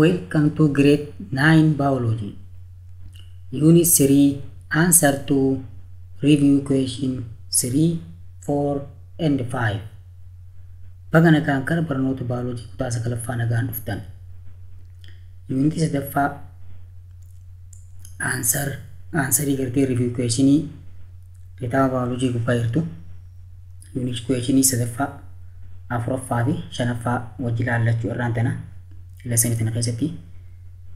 Welcome to grade 9 biology. Unit 3, answer to review question 3, 4 and 5. Baga nagaan gara barnoota baayoloojii kutaa sagalaffaa nagaan dhuftan. Yuunitii sadaffaa answerii gartee review questionii kitaaba baayoloojii gubbaa jirtu. Unit questionii sadaffaa, afuraffaa fi shanaffaa wajji ilaallachuu irraan tana lessonii tana keessatti.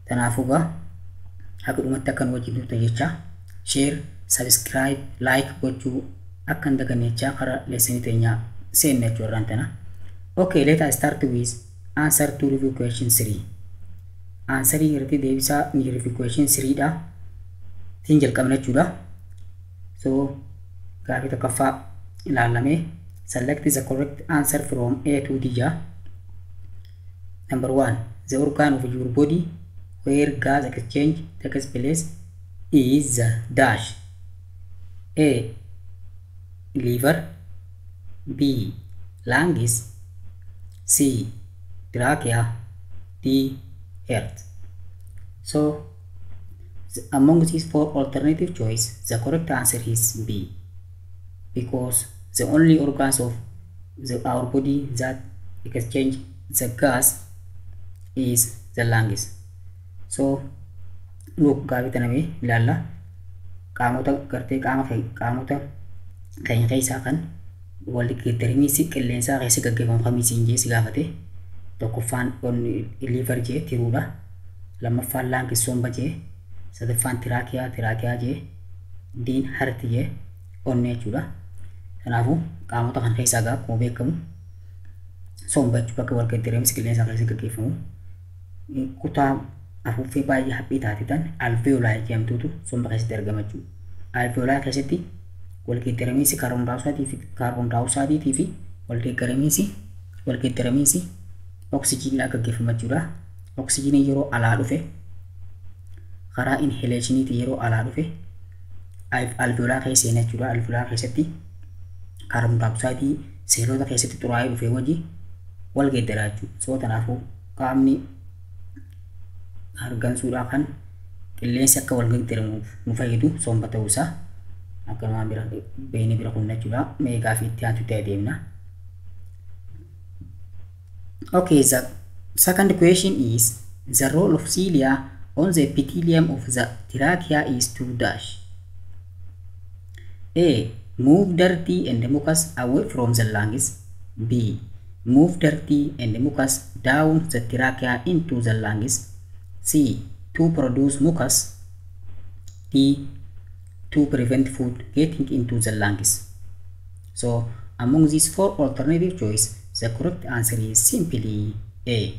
Kanaafuu gaa haga dhumatti akka nu wajjin turtan jecha, share, subscribe, like gochuu akka hin daganne jechaa karaa lessonii teenyaa seenna jechuu irraan tana. Okay, let us start with answer to review question 3. Answerii irratti deebisaa ni review question 3 dha. Tiin jalqabna jechuudha. So, gaafii tokkoffaa ilaallamee, select the correct answer from A to D ja. Number 1, the organ of your body where gas exchange takes place is the dash. A. Liver, B. Lungs, C. Trachea, D. Heart. So, among these four alternative choice, the correct answer is B, because the only organs of our body that exchange the gas is the lungs. So, look, gaafii tana mee ilaalla. Qaamota gartee qaama qaamota keenya keessaa kan wal geeddaramiinsi qilleensaa keessa gaggeeffamu kamii siin jee si gaafate. Tokkoffaan liver jee, tiruudha. Lammaffaan lungs, somba jee. Sadaffaan trachea jee. Diin heart jee, onnee jechuudha. Kanaafuu qaamota kan keessaa gaa akkuma beekamu somba jechuudha, bakka wal geeddaramiinsi qilleensaa keessa gaggeeffamu. Kutaa afuuffee baay'ee haphii taate tan alveoli jedhamtutu somba keessatti argama jechuudha. Alveoli keessatti wal geeddaramiinsi kaarboon daayoksaayidiitii fi wal geeddaramiinsi oksijiinii gaggeeffama jechuudha. Oksijiinii yeroo alaa dhufe, karaa inhalationiitiin yeroo alaa dhufe, alveolaa keessa seena jechuudha. Alveolaa keessatti kaarboon daayoksaayiidii seelota keessatti xuraa'ee dhufe wajji wal geeddara jechuudha. So kanaafuu qaamni hargansuudhaa kan qilleensi akka wal geeddaramuuf nu fayyadu somba ta'uusaa akkanumaan bira beeknee bira kunna jechuudha. Mee gaafii itti aantutti adeemna. Okay, the second question is, the role of cilia on the epithelium of the trachea is to dash. A. Move dirty and mucus away from the lungs. B. Move dirty and mucus down the trachea into the lungs. C. To produce mucus. D. To prevent food getting into the lungs. So, among these four alternative choice, the correct answer is simply A.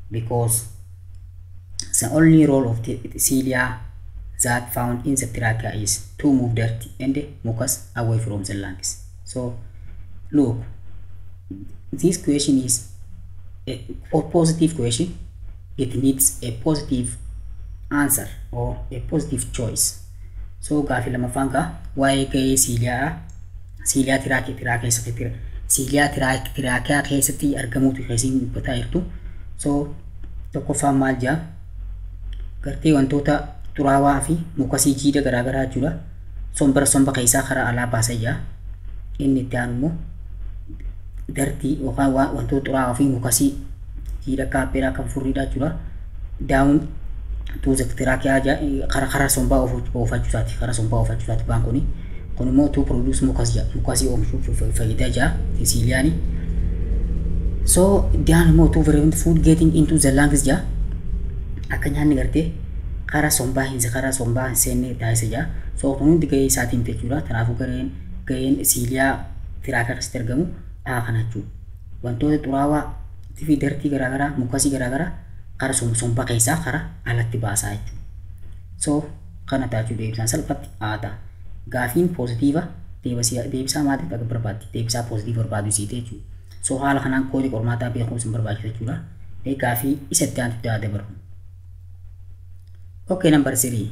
Because the only role of the cilia that found in the trachea is to move dirt and mucus away from the lungs. So, look, this question is a positive question. It needs a positive answer or a positive choice. So, gaafii lammaffaan gaa waa'ee gahee cilia trachea keessatti, cilia trachea keessatti argamuutu keessin dubbataa jirtu. So, tokkoffaan maal jaa? Gartee wantoota xuraawaa fi mucusii, jiidha garaagaraa jechuudha. Somba keessaa karaa alaa baasa jaa. Inni itti aanu immoo dirty yookaan wantoota xuraawaa fi mucusii, jiidha akka appeeraa kan furriidha jechuudha. Down to the trachea karaa sombaa oofachuusaati, karaa sombaa oofachuusaati baan kuni. Kun immoo to produce mucus jedha, mucusii oomishuuf fayyidaa jira ciliaani. So daan immoo to prevent food getting into the lungs jira, akka nyaanni gartee karaa sombaa hin seenne taasisa jira. So kun hundi gahee isaatiin jechuudha. Kanaafuu gareen gaheen cilia trachea keessatti argamu dhaa kana jechuudha. Wantoota xuraawaa fi dirty garaagaraa, mucusii garaagaraa karaa sombaa keessaa karaa alatti baasaa jechuudha. So kana taachuu deebisaan salphatti haa. Gaafiin positive deebisaa maaliif akka barbaaddi, deebisaa positive barbaadu isiite jechuudha. So haala kanaan koodii qormaataa beekuun isin barbaachisa jechuudha. Mee gaafii isa itti aantutti haa dabarru. Okay, number 3.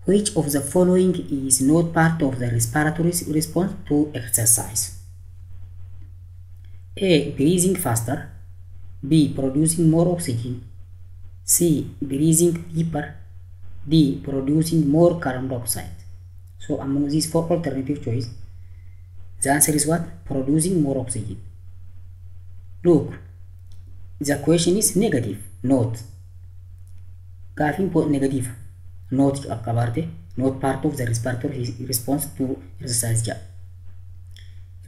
Which of the following is not part of the respiratory response to exercise? A. Breathing faster. B. Producing more oxygen. C. Breathing deeper. D. Producing more carbon dioxide. So among these four alternative choice, the answer is what? Producing more oxygen. Look, the question is negative, not. Gaafiin negative, not qabaarte, not part of the respiratory response to exercise jedha.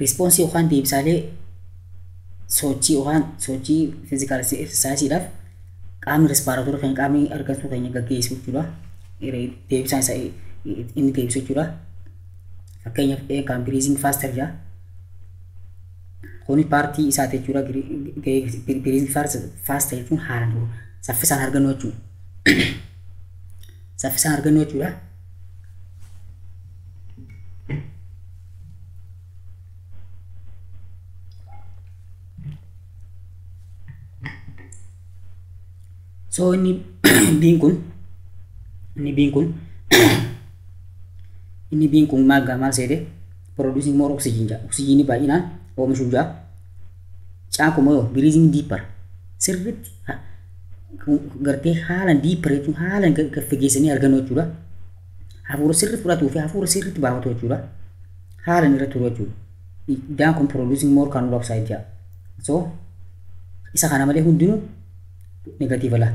Response yookaan deebisaalee sochii yookaan sochii physical exerciseidhaaf qaamni respiratory keenya qaamni argansuu keenya gaggeessu jechuudha. Deebisaan isaa inni deebisu jechuudha. Fakkeenyaaf A kan breathing faster jedha. Kuni paartii isaati jechuudha. Breathing faster jechuun haalaan saffisaan argannu jechuudha. Saffisaan argannu jechuudha. So inni biin kun inni biin kun maal maal seete producing more oxygen jedha. Oxygenii baay'inaan oomishuu jedha. Caan kun immoo breathing deeper sirriitti gartee haalaan deeper jechuun haalaan fageessanii argannu jechuudha. Hafuura sirriitti fudhatuu fi hafuura sirriitti baafatu jechuudha. Haalaan irra turu jechuudha. Daan kun producing more carbon dioxide jedha. So isa kana malee hundinuu negative la.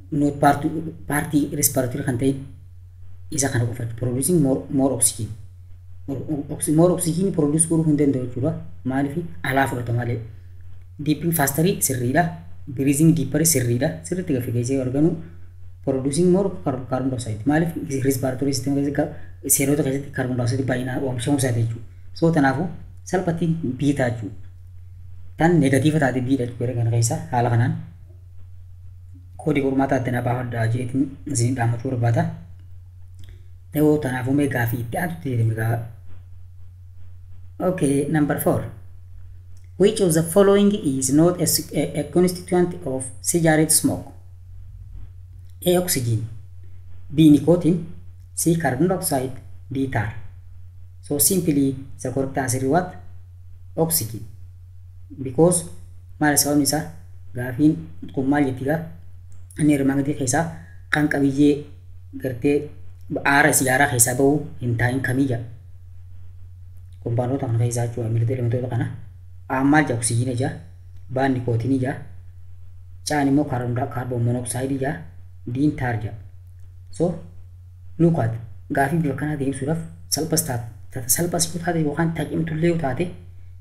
Not party respiratory kan ta'e isa kana qofa producing more oxygen. More oxygen produce godhuu hin danda'u jechuudha. Maaliif alaa fudhata malee. Deeping fasterii sirriidha. Breathing deeper sirriidha. Sirriitti gadi fageessee arganu producing more carbon dioxide. Maaliif respiratory system keessatti seelota keessatti carbon dioxide baay'inaan oomishamuu isaati jechuudha. So kanaafuu salphatti biitaa jechuudha. Tan negatiiva taate biidha jechuudha kana keessa haala kanaan koodii qormaataa adda baafadhaa jeetiin isin dhaammachuu barbaada. Ta'uu kanaafuu mee gaafii itti aantutti jedhame gaa. Okay, number 4. Which of the following is not a constituent of cigarette smoke? A. Oxygen. B. Nicotine. C. Carbon dioxide. D. Tar. So simply the correct answer is what? Oxygen. Because maal sababni isaa gaafiin kun maal jetti gaa inni armaan gadii keessaa kan qabiyyee gartee aara sigaaraa keessaa bahu hin taa'in kamii jedha. Kombaanota kana keessaa jechuudha militii elementoota kana. A maal jedha oksijiina jedha. Baan nikootinii jedha. Caan immoo kaarboon monooksaayidii jedha. Diin taar jedha. So look at gaafii bifa kanaa deebisuudhaaf salphas taate salphas yoo taate yookaan taqimtullee yoo taate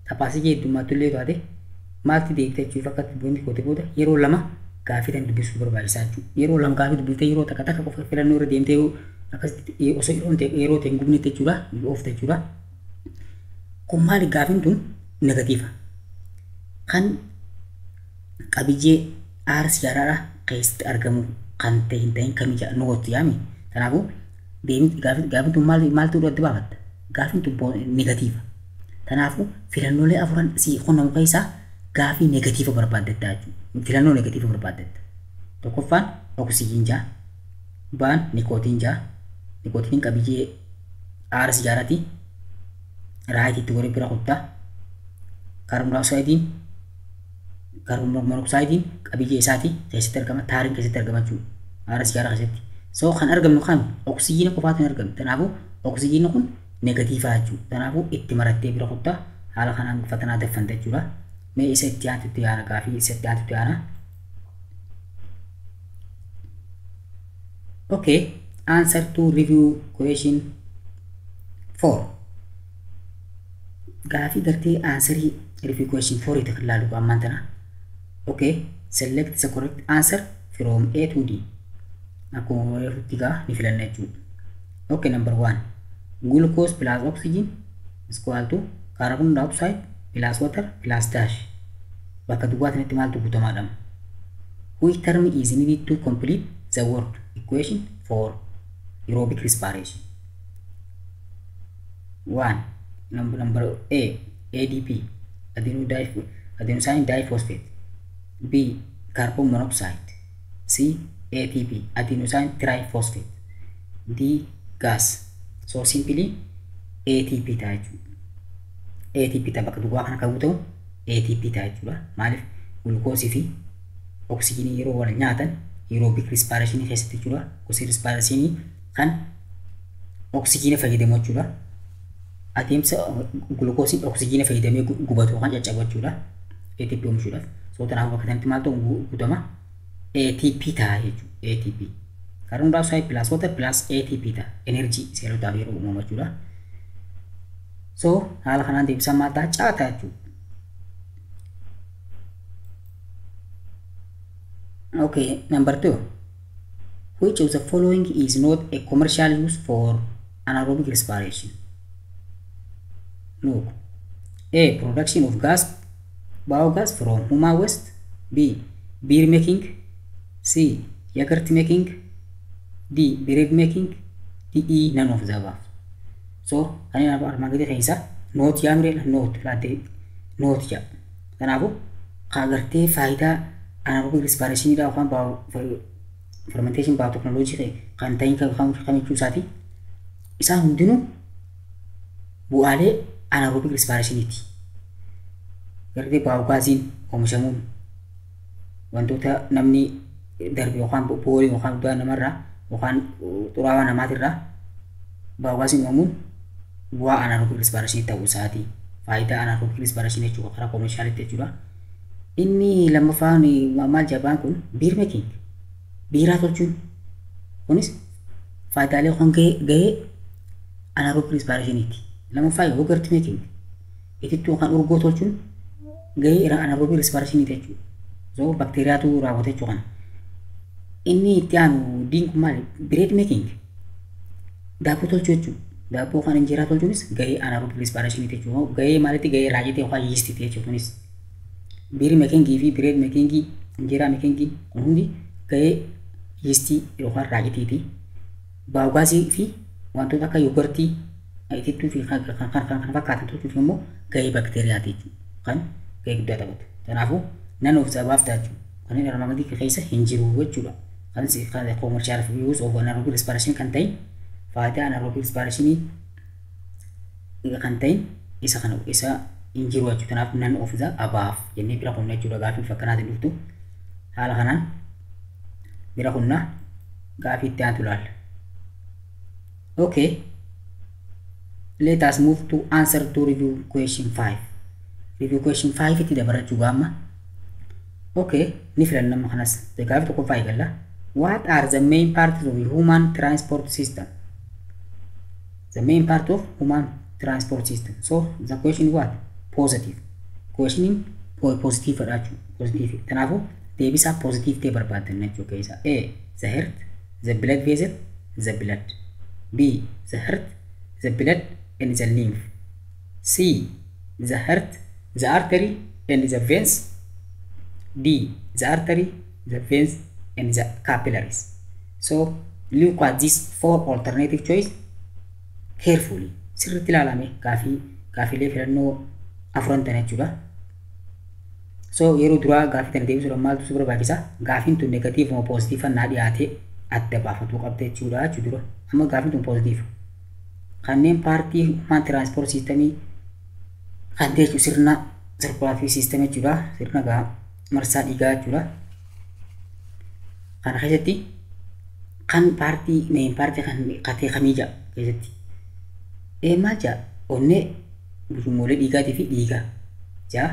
tapaasii heddummaatullee taate maalti deebite jechuuf akka dubbiin koote booda yeroo lama gaafii tan dubbisuu barbaachisaa jechuudha. Yeroo lama gaafii dubbistee yeroo takka takka qofa filannoo irra deemtee akkasitti osoo yeroo ta'e hin gubnetti jechuudha oofte jechuudha. Kun maali gaafiin tun negatiiva. Kan qabiyyee aara sigaaraadhaa keessatti argamu kan ta'e hin ta'in kamii jedha nu yaami. Kanaafuu gaafiin tun maaltu adda baafatta? Gaafiin tun negatiiva. Kanaafuu filannoolee afuran si qunnamu keessaa gaafii negatiiva barbaaddatta jechuudha. Filannoo negatiiva barbaaddatta. Tokkoffaan oksijiin jaa, baan nikootiin jaa, nikootiin qabiyyee aara sigaaraati. Raayitiitti godhee bira kuttaa. Kaarboon daayoksaayidiin kaarboon monooksaayidiin qabiyyee isaati keessatti argama, taariin keessatti argama jechuudha. Aara sigaaraa keessatti. So kan argamnu kan oksijiina qofaatu hin argamne. Kanaafuu oksijiinni kun negatiivaa jechuudha. Kanaafuu itti marattee bira kuttaa haala kanaan fatanaa daffanta jechuudha. Mee isa itti aantutti aana gaafii isa itti aantutti aana. Okay, answer to review question 4. Gaafii gartee answerii review question 4 itti kan ilaalu ammaan tana. Okay, select the correct answer from A to D. Akkuma reefutti gaa ni filanna jechuudha. Okay, number 1. Glucose plus oxygen is equal to carbon dioxide plus water plus dash. Bakka duwwaa kanatti maaltu guutamaadha? Which term is needed to complete the word equation for aerobic respiration? 1. Number A, ADP, adenosine diphosphate. B, carbon monoxide. C, ATP, adenosine triphosphate. D, gas. So simply ATP ta'a jechuudha. ATP ta'a bakka duwwaa kana kan guutamu ATP ta'a jechuudha. Maaliif gulukoosii fi oksijiinii yeroo wal nyaatan aerobic respiration keessatti jechuudha. Gosi respiration kan oksijiina fayyadamu jechuudha. Adeemsa gulukoosiin oksijiina fayyadamee gubatu kan caccabu jechuudha. ATP oomishuudhaaf. So kanaafuu bakka kanatti maaltu guutama? ATP ta'a jechuudha. ATP. Carbon dioxide plus water plus ATP ta'a. Energy seelotaaf yeroo uumamu jechuudha. So haala kanaan deebisaan maal ta'a? C ta'a jechuudha. Okay, number 2. Which of the following is not a commercial use for anaerobic respiration? Look. A. Production of gas, biogas from human waste. B. Beer making. C. Yogurt making. D. Bread making. D. E. None of the above. So, kan armaan gadii keessa not yaa not laattee not jaa. Kanaafuu agartee faayidaa anaerobic respiration dha yookaan fermentation biotechnology kan ta'in kan jechuu isaati. Isaan hundinuu bu'aalee anaerobic respirationiiti. Gartee biogaasiin oomishamuun wantoota namni darbe yookaan boolii yookaan udaan namarraa yookaan xuraawaa namaatirraa biogaasiin uumamuun bu'aa anaerobic respiration ta'uu isaati. Faayidaa anaerobic respiration jechuudha karaa koomershaalitti jechuudha. Inni lammaffaan maal jabaan kun beer making biiraa tolchuun kunis faayidaalee yookaan gahee anaerobic respirationiiti. Lammaffaa yogurt making itittuu yookaan urgoo tolchuun gahee anaerobic respirationiiti jechuudha. So bakteeriyaatu raawwata jechuudha kana. Inni itti aanu diin kun maali? Bread making daabboo tolchuu jechuudha. Daabboo yookaan injeeraa tolchuunis gahee anaerobic respirationiiti jechuudha. Gahee maalitti? Gahee raajitii yookaan yeastiiti jechuudha kunis. Beer makingii fi bread makingii injeeraa makingii kun hundi gahee yeastii yookaan raajitiiti. Biogaasii fi wantoota akka yogurtii itittuu fi kan kana fakkaatan tolchuuf immoo gahee bakteeriyaati jechuudha. Kan gahee guddaa taphatu. Kanaafuu none of the above ta'a jechuudha. Kanneen armaan gadii keessa hin jiru jechuudha. Kan commercial use of anaerobic respiration kan ta'e faayidaa anaerobic respiration kan ta'e isa kana isa hin jiru jechuudha. Kanaaf none of the above jennee bira kunna jechuudha. Gaafii akkanaatiin dhuftu haala kanaan bira kunna gaafii itti aantu ilaalla. Okay. Let us move to answer to review question 5. Review question 5 itti dabarachuu gaama. Okay, ni filanna amma kanas. Gaafii tokkoffaa eegalla. What are the main parts of human transport system? The main part of human transport system. So the question what? Positive. Questioning positive dha jechuudha. Positive. Kanaafuu deebisaa positive ta'e barbaaddan jechuudha keessa. A. The heart, the blood vessel, the blood. B. The heart, the blood and the lymph. C. The heart, the artery and the veins. D. The artery, the veins and the capillaries. So look at these four alternative choice carefully. Sirriitti ilaalame gaafiilee filannoo afuran tana jechuudha. So yeroo duraa gaafii tana deebisuudhaaf maaltu si barbaachisa? Gaafiin tun negatiiv moo poozitiiva naa dhiyaatee adda baafatuu qabda jechuudha jechuudha. Amma gaafiin tun poozitiiva. Kanneen paartii human transport systemii kan ta'e jechuudha sirna circulatory system jechuudha. Sirna marsaa dhiigaa jechuudha. Kana keessatti kan paartii main paartii kan qatee kamii ja'a keessatti. Maal ja'a? Onnee ujummoolee dhiigaatii fi dhiigaa ja'a.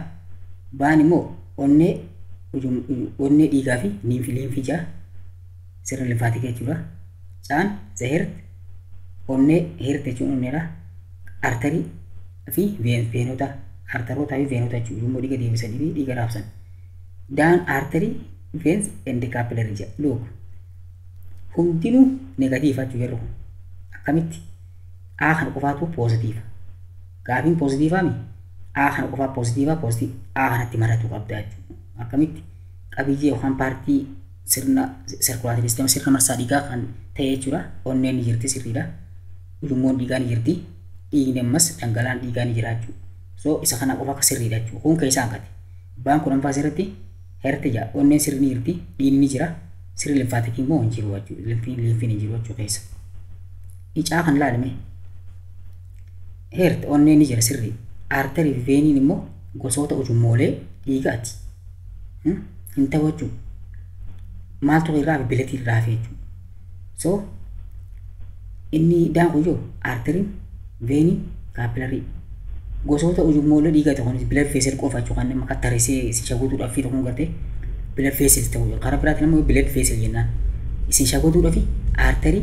Baan immoo onnee dhiigaa fi liimfii ja'a. Sirna limfaatikii jechuudha. Caan the heart onnee heart jechuun onneedha. Arterii fi veenota arterootaa fi veenota jechuudha. Ujummoo dhiiga deebisanii fi dhiiga raabsan. Daan arterii veins and capillary jedha. Look hundinuu negatiiva jechuu yeroo kun akkamitti A kana qofaatu poozitiiva. Gaafiin poozitiivaa mi? A kana qofaa poozitiiva poozitiiva A kanatti maratu qabda jechuudha. Akkamitti qabiyyee yookaan paartii sirna circulatory system sirna marsaa dhiigaa kan ta'e jechuudha. Onneen ni jirti sirriidha. Ujummoon dhiigaa ni jirti. Dhiigni ammas dhangala'aan dhiigaa ni jira jechuudha. So isa kana qofa akka sirriidha jechuudha. Kun keessaa hanqate. Baan kun anfaa sirriitti heerti jaa. Onneen sirri ni jirti. Dhiigni ni jira. Sirri limfaatikii immoo hin jiru jechuudha. Limfiin hin jiru jechuudha keessa. Icaa kan ilaalame heerti onneen ni jira sirrii. Arterii fi veeniin immoo gosoota ujummoolee dhiigaati. Hin ta'u jechuudha. Maaltu irraa hafe? Bloodii irraa hafe jechuudha. So inni daan kun jiru arteryiin, veinii, capillary gosoota ujummoolee dhiigaa ta'u kunis blood vessel qofa jechuudha. Kan nama tarreessee si shaguutuudhaaf fi tokkoon gartee blood vessel ta'uu, karaa biraatiin immoo blood vessel jennaan. Isin shaguutuudhaaf artery,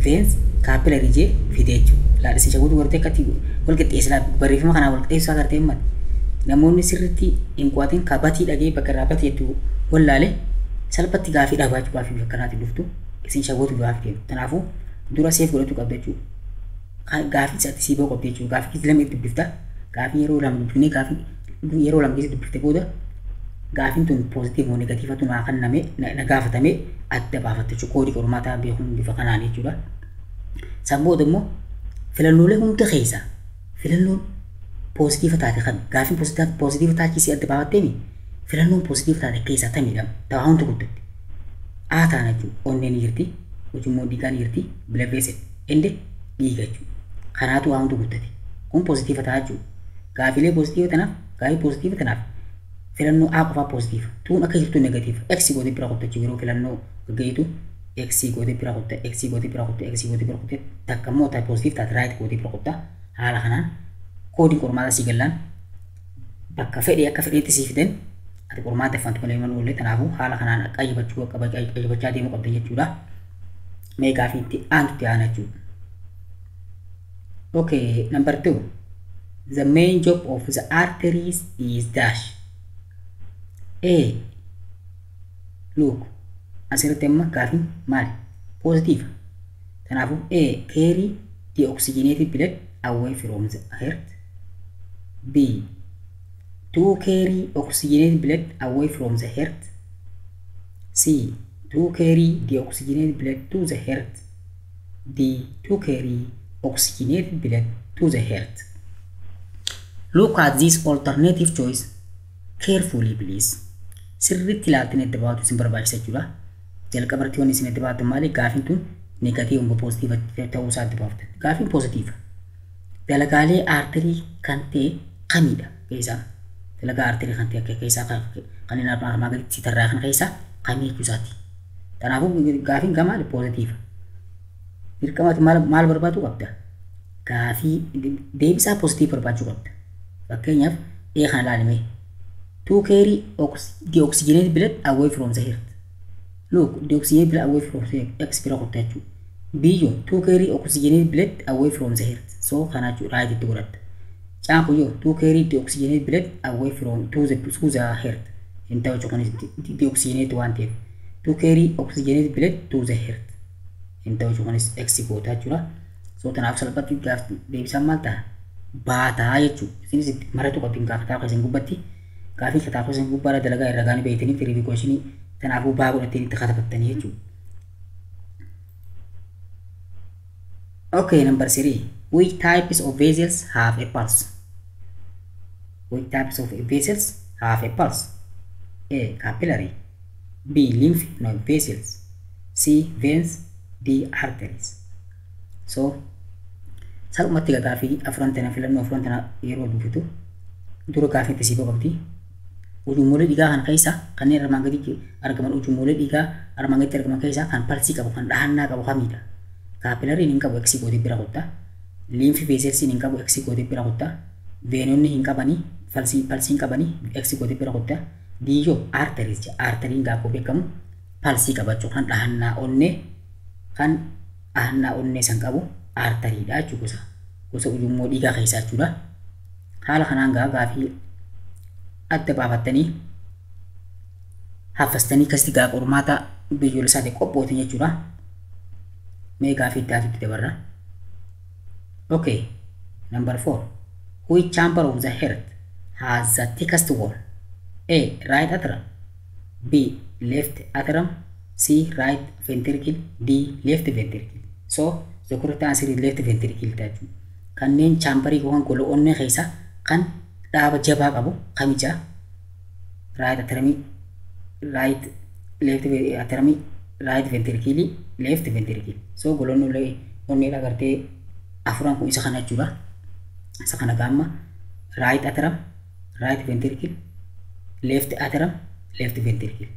veins, capillary jee fide jechuudha. Laala, isin shaguutuu gartee akkatti wal qixxeessa, barreeffama kanaa wal qixxeessaa gartee himmate. Namoonni sirriitti hin qo'atin kabatii dhagee bakka irraa batee jettu wallaale salphatti gaafii dhabaa jechuudha. Gaafii bakka kanaatiin dhuftu isin shaguutu gaafii deemu. Kanaafuu dura seef godhachuu qabda jechuudha. Gaafii isaatti sii ba'uu qabdi jechuudha. Gaafii lama itti dubbifta. Gaafii yeroo lama dubbifnee, gaafii yeroo lama keessa dubbifte booda gaafiin tun positive moo negativeatu naa kenname na gaafatame adda baafatte jechuudha. Koodii qormaataa beekuun bifa kanaan jechuudha. San booda immoo filannoolee hunda keessaa filannoon positive taate kami? Gaafiin positive taachisii adda baafatteemi, filannoon positive taate keessaa tamidha? Ta'aa hundi guddatti. A taana jechuudha. Onneen ni jirti, ujummoon dhiigaa ni jirti, blood vessel ende dhiiga jechuudha. Kanaatu waa hundi guddate. Kun positive ta'a jechuudha. Gaafiilee positive tanaaf, gaafii positive tanaaf filannoo A qofaa positive. Tuun akka jirtu negative. X gootee bira kutta jechuudha. Yeroo filannoo gaggeessitu X gootee bira kutta, X gootee bira kutta, X gootee bira kutta, takka immoo taate positive taate right gootee bira kutta. Haala kanaan koodiin qormaataa sii gallaan bakka fedhee akka fedheetti sii fidan ati qormaata iffantu malee malu oolle. Kanaafuu haala kanaan qayyabachuu qayyabachaa deemuu qabda jechuudha. Mee gaafii itti aantutti aana jechuudha. Okay, number 2. The main job of the arteries is dash. A. Look, asirratti amma gaafiin maali? Positive. Kanaafuu A. Carry deoxygenated blood away from the heart. B. To carry oxygenated blood away from the heart. C. To carry deoxygenated blood to the heart. D. To carry oxygenated blood to the heart. Look at this alternative choice carefully, please. Sirriitti ilaaltanii adda baatu isin barbaachisa jechuudha. Jalqaba irratti wanni isin adda baatu maali? Gaafiin tun negative moo positive ta'uu isaa adda baaftan. Gaafiin positive. Dalagaalee artery kan ta'e kamidha keessaa? Dalagaa artery kan ta'e keessaa kanneen armaan gaditti tarraa kana keessaa kamii jechuu isaati. Kanaafuu gaafiin gamaa positive. Dirqamatti maal maal barbaaduu qabda? Gaafii deebisaa positive barbaachuu qabda. Fakkeenyaaf A kana ilaalime. To carry deoxygenated blood away from the heart. Look, deoxygenated blood away from the X bira kutta jechuudha. B yoo to carry oxygenated blood away from the heart. So kana jechuudha, right itti godhatta. Caan kun yoo to carry deoxygenated blood away from to the heart. Hin ta'u jechuudha, kunis deoxygenated waan ta'eef. To carry oxygenated blood to the heart. Hin ta'u jechuudha, kunis X goota jechuudha. So kanaaf salphatti gaaf deebisaan maal ta'a? Baataa jechuudha. Isinis maratu qabdi gaafataa keessan gubbatti. Gaafii kitaaba keessan gubbaarra dalagaa irra gaanii beektanii review questionii, kanaafuu baa godhattanii itti katabattanii jechuudha. Okay, number 3. Which types of vessels have a pulse? Which types of vessels have a pulse? A. Capillary. B. Lymph node vessels. C. Veins. D. Arteries. So, salphumatti gaafii afran tana, filannoo afran tana yeroo dubbitu dura gaafii itti siifoo qabdi. Ujummoolee dhiigaa kan keessa kanneen armaan gaditti argaman, ujummoolee dhiigaa armaan gaditti argaman keessaa kan pulseii qabu, kan dhahannaa qabu kamidha? Capillaryiin hin qabu, X gootee bira kuttaa. Lymph vesselsiin hin qabu, X gootee bira kuttaa. Veinonni hin qabanii, pulseii pulseii hin qabanii, X gootee bira kuttaa. Diyyoo arteries jedha. Arteryiin gaafa beekamu pulseii qabachuu, kan dhahannaa onnee, kan dhahannaa onnee san qabu arteryiidha jechuudha, gosa ujummoo dhiigaa keessaa jechuudha. Haala kanaan gaa gaafii adda baafattanii haffastanii akkasitti gaa qormaata biyyoolessaatti qophootan jechuudha. Mee gaafii itti aantutti dabarra. Okay, number 4. Which chamber of the heart has the thickest wall? A. Right atrium. B. Left atrium. C. Right ventricle. D. Left ventricle. So, the correct answer is left ventricle jechuudha. Kanneen chamberii yookaan gola onnee keessa kan dhaaba jabaa qabu kamija? Right atrium, right, left atrium, right ventricle, left ventricle. So goloonni onneedha gartee afuran kun isa kana jechuudha. Isa kana gaamma right atrium, right ventricle, left atrium, left ventricle.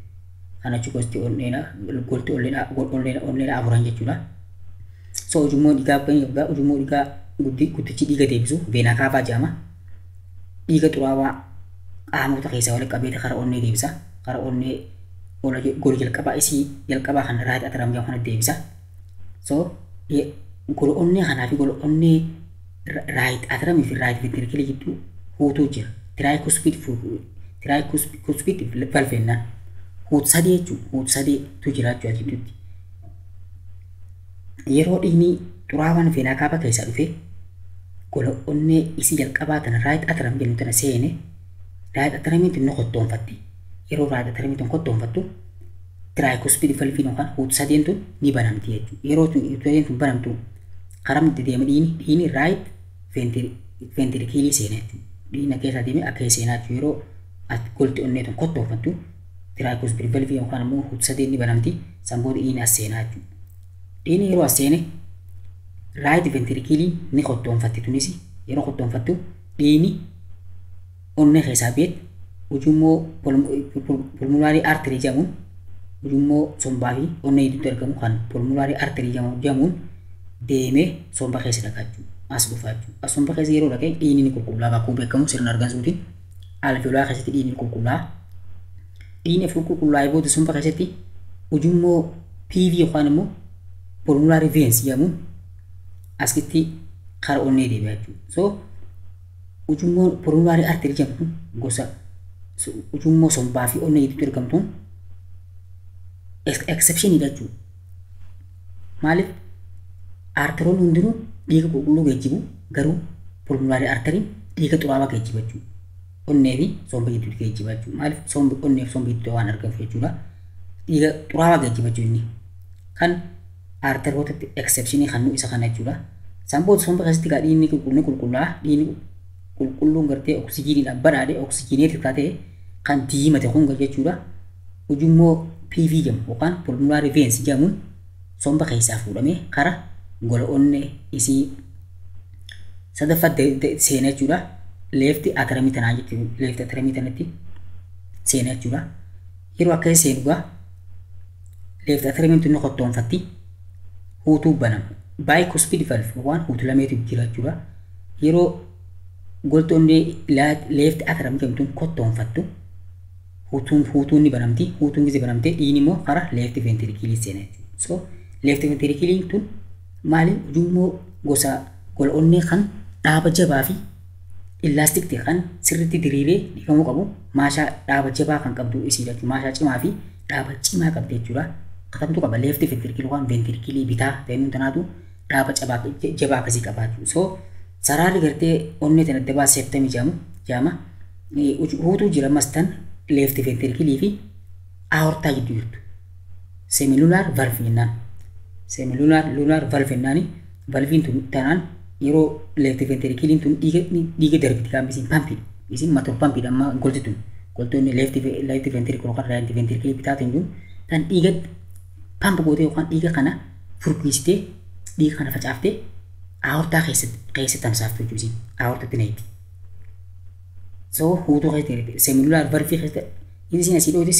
Kana jechuun gosti onneedha. Golti onneedha afuran jechuudha. So ujummoo dhiigaa, ujummoo dhiigaa guddichi dhiiga deebisu vena cava jedhama. Dhiiga xuraawaa qaamota keessaa walitti qabee karaa onnee deebisa. Karaa onnee gola jalqabaa isii jalqabaa kan right atrium jedhamu kana deebisa. So gola onnee kanaa fi gola onnee right atriumii fi right ventricle gidduu huutuu jira. Tricuspid valve jennaan. Huut sadii jechuudha. Huut sadiitu jira jechuudha gidduutti. Yeroo dhiigni xuraawaan vena cava keessaa dhufee gola onnee isii jalqabaa tana right atrium jennu tana seene, right atriumiin tun ni kottoonfatti. Yeroo right atriumiin tun kottoonfattu, tricuspid valveiin yookaan huut sadeen tun ni banamti jechuudha. Yeroo huut sadeen tun banamtu, karaa itti deema dhiigni right ventricle seena jechuudha. Dhiigni keessaa deemee akka seenaa jechuudha. Yeroo golti onnee tun kottoonfattu, tricuspid valve yookaan immoo huut sadeen ni banamti. San booda dhiigni as seenaa jechuudha. Dhiigni yeroo as seene, right ventricle ni kottoonfatti. Tunis yeroo kottoonfattu, dhiigni onnee keessaa beet ujummoo pulmonary artery jedhamuun, ujummoo sombaa fi onnee gidduutti argamu kan pulmonary artery jedhamuun deemee somba keessa dhaqa jechuudha. As dhufa jechuudha. As somba keessa yeroo dhaqee, dhiigni ni qulqullaa'a. Akkuma beekamu, sirna argansuutiin alveolaa keessatti dhiigni ni qulqullaa'a. Dhiigni erga qulqullaa'ee booda, somba keessatti ujummoo PV yookaan immoo pulmonary veins jedhamuun asitti karaa onnee deebi'a jechuudha. So ujummoon pulmonary artery jedhamu kun gosa ujummoo sombaa fi onnee gidduutti argamtuun exceptionidha jechuudha. Maaliif? Arteroonni hundinuu dhiiga qulqulluu geejjibu, garuu pulmonary arteriin dhiiga xuraawaa geejjiba jechuudha. Onnee fi somba gidduutti geejjiba jechuudha. Maaliif? Sombi onnee fi somba gidduutti waan argamuuf jechuudha. Dhiiga xuraawaa geejjiba jechuudha inni. Kan arterootatti exceptionii kan nu isa kana jechuudha. San booda somba keessatti gaa dhiigni qulqulluu qulqullaa, dhiigni qulqulluun gartee oksijiiniidhaan badhaadhe, oxygenated ta'e, kan diimate kun jechuudha. Ujummoo PV jedhamu yookaan pulmonary veins jedhamuun somba keessaa fuudhamee kara gola onnee isii sadaffaa seena jechuudha. Left atriumii tanaa jechuudha. Left atriumii tanatti seena jechuudha. Yeroo akka seenu gaa, left atriumiin tun ni kottoonfatti, huutuu banama. Bicuspid valve waan huutu lameetu jira jechuudha. Yeroo golti onnee left atrium jedhamtuun kottoonfattu, huutuun ni banamti. Huutuun gise banamtee, dhiigni immoo karaa left ventricle seena jechuudha. So left ventricle tun maali? Ujummoo gosa gola onnee kan dhaaba jabaa fi elastic ta'e, kan sirriitti diriiree dhiqamuu qabu, maashaa dhaaba jabaa kan qabdu isiidha jechuudha. Maashaa cimaa fi dhaaba cimaa qabdi jechuudha. Katamtu qaba left ventricle yookaan ventricle bitaa ta'een tanaatu dhaaba jabaa akkasii qaba jechuudha. So saraarri gartee onnee tana adda baasee septumii jedhamu jedhama. Huutuu jira mastan left ventricle fi aortaa gidduu jirtu. Semilunar valve jennaan. Semilunar lunar valve jennaani, valviin tun tanaan yeroo left ventricleiin tun dhiiga darbiti qaamni isiin pumpiidha. Isiin motor pumpiidha amma golti tun. Goltoonni left ventricle yookaan right ventricle bitaatiin tun tan dhiiga pump gootee yookaan dhiiga kana furkiistee, dhiiga kana facaaftee aortaa keessa tamsaaftu jechuudha isiin. Aortaatti nayti. So huutuu keessatti, semilunar valve keessatti isiin asii dhoote,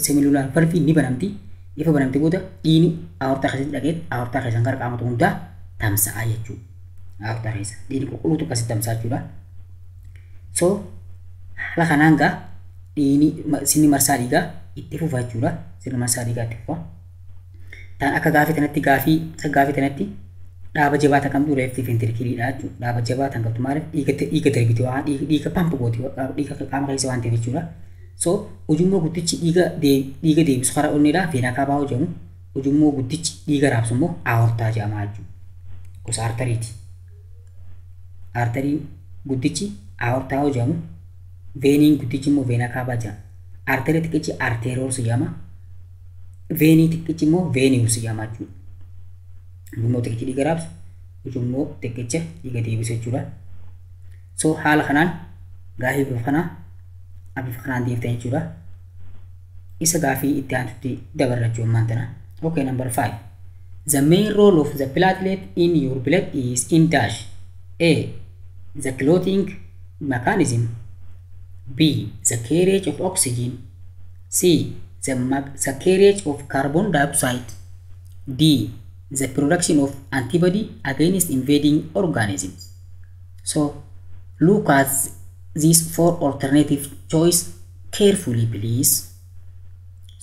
semilunar valve ni banamti. Ifa banamte booda, dhiigni aortaa keessatti dhaqee aortaa keessan gara qaamota hundaa tamsa'a jechuudha. Aortaa keessa dhiigni qulqulluutu akkasitti tamsa'a jechuudha. So haala kanaan gaa dhiigni sirni marsaa dhiigaa itti fufa jechuudha. Sirni marsaa dhiigaa itti fufa. Taan akka gaafii tanatti, gaafii tanatti dhaaba jabaa tan qabdu left ventricleiidha jechuudha. Dhaaba jabaa tan qabdu maaliif? Dhiiga darbiti waan dhiiga pump gooti, dhiiga qaama keessa waan ta'eef jechuudha. So ujummoo guddichi dhiiga deebisu karaa onneedhaa vena cava jedhamu, ujummoo guddichi dhiiga raabsu immoo aortaa jedhama jechuudha. Gosa arteriiti. Arteriin guddichi aortaa jedhamu, veiniin guddichi immoo vena cava jedhama. Arterii xiqqichi arterioles jedhama. Veinii xiqqichi immoo venules jedhama jechuudha. Ujummoo xiqqichi dhiiga raabsu, ujummoo xiqqicha dhiiga deebisu jechuudha. So haala kanaan gaafii bifa kanaan deebtan jechuudha. Isa gaafii itti aantutti dabarra jechuudha ammaan tana. Okay, number 5. The main role of the platelet in your blood is in dash. A. The clotting mechanism. B. The carriage of oxygen. C. The carriage of carbon dioxide. D. The production of antibody against invading organisms. So look at these four alternative choice carefully, please.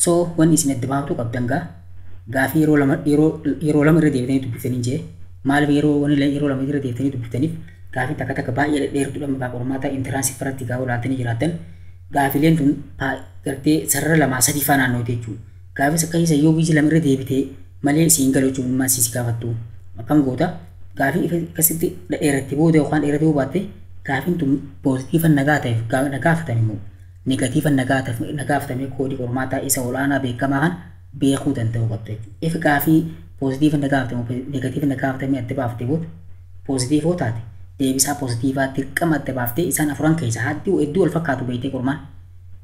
So wanni isin adda baaftuu qabdan gaa gaafii yeroo lama irra deebitanii dubbiftanii jee. Maaliif yeroo lama irra deebitanii dubbiftaniif? Gaafii takka takka baay'ee dhedheertuudha. Maqaa qormaata entrance irratti gaafa ilaaltanii jiraattan, gaafileen tun gartee sarara lamaa sadii faa naannoote jechuudha. Gaafis akka isa yoo biyyi lama irra deebitee malee siin galu jechuun maal si gaafattu akkam goota? Gaafii akkasitti dheeratti booda yookaan dheeratee yoo baatte, gaafiin tun positive nagaa ta'eef na gaafatan immoo negative na gaafatame, koodii qormaataa isa olaanaa beekamaa kan beekuu danda'uu qabda jechuudha. If gaafii positive na gaafatame, negative na gaafatame adda baaftee booda, positive yoo taate deebisaa positive dirqama adda baaftee isaan afuran keessa haddii hedduu wal fakkaatu beektee.